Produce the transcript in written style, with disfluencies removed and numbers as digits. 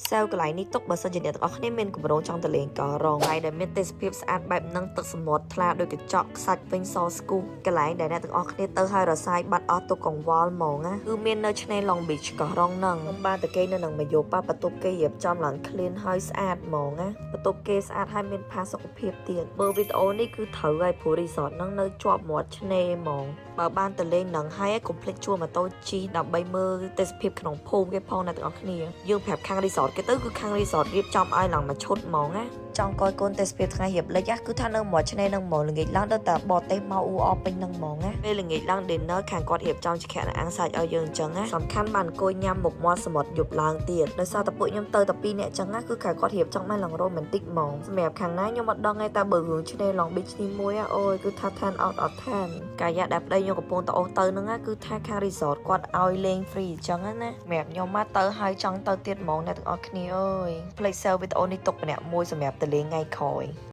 Save កន្លែងនេះទុកបើសិនជាអ្នកទាំងអស់គ្នាមានគម្រោងចង់ទៅលេងកោះរ៉ុងកន្លែងដែលមានទេសភាពស្អាតបែបហ្នឹងទឹកសមុទ្រថ្លាដូចកញ្ចក់ខ្សាច់វិញសស្គូកន្លែងដែលអ្នកទាំងអស់គ្នាទៅហើយរសាយបាត់អស់ទុកកង្វល់ហ្មងណាគឺមាននៅឆ្នេរ Long Beach កោះរ៉ុងហ្នឹងខ្ញុំបានទៅគេនៅនឹងមួយយប់ប៉ាបន្ទប់គេរៀបចំឡើង clean ហើយស្អាតហ្មងណាបន្ទប់គេស្អាតហើយមានផាសុកភាពទៀតមើលវីដេអូនេះគឺត្រូវហើយព្រោះ resort ហ្នឹងនៅជាប់មាត់ឆ្នេរហ្មងបើបានទៅលេងនឹងហើយកុំភ្លេចជួលម៉ូតូជិះដើម្បីមើលទេសភាពក្នុងភូមិគេផងអ្នកទាំងអស់គ្នាយើងប្រាប់ខាង resort គេទៅគឺខាង resort រៀបចំឲ្យឡើងមួយឈុតហ្មងណាចង់កយកូនទេសភាពថ្ងៃរៀបលិចគឺថានៅមាត់ឆ្នេរនឹងហ្មងល្ងាចឡើងដល់តែបរទេសមកអ៊ូអរពេញនឹងហ្មងណាពេលល្ងាចឡើង dinner ខាងគាត់រៀបចំជាខណៈអាំងសាច់ឲ្យយើងអញ្ចឹងណាសំខាន់បានអង្គុយញ៉ាំមុខមាត់សមុទ្រយប់ឡើងទៀតដោយសារតែពួកខ្ញុំទៅតែពីរនាក់អញ្ចឹងណាគឺខាងគាត់រៀបចំឲ្យឡើង romantic ហ្មងសម្រាប់ខាងណាខ្ញុំអត់ដឹងទេតែបើរឿងឆ្នេរ Long Beach នេះមួយអូយគឺថា10 out of 10កាយ៉ាដែលប្តីខ្ញុំកំពុងតែអូសទៅហ្នឹងណាគឺថាខាង resort គាត់ឲ្យលេង free អញ្ចឹងណាសម្រាប់ខ្ញុំមកទៅហើយចង់ទៅទៀតហ្មងអ្នកទាំងអស់គ្នាអើយភ្លេច save វីដេអូនេះទុកម្នាក់មួយសម្រាប់ទៅលេងថ្ងៃក្រោយ។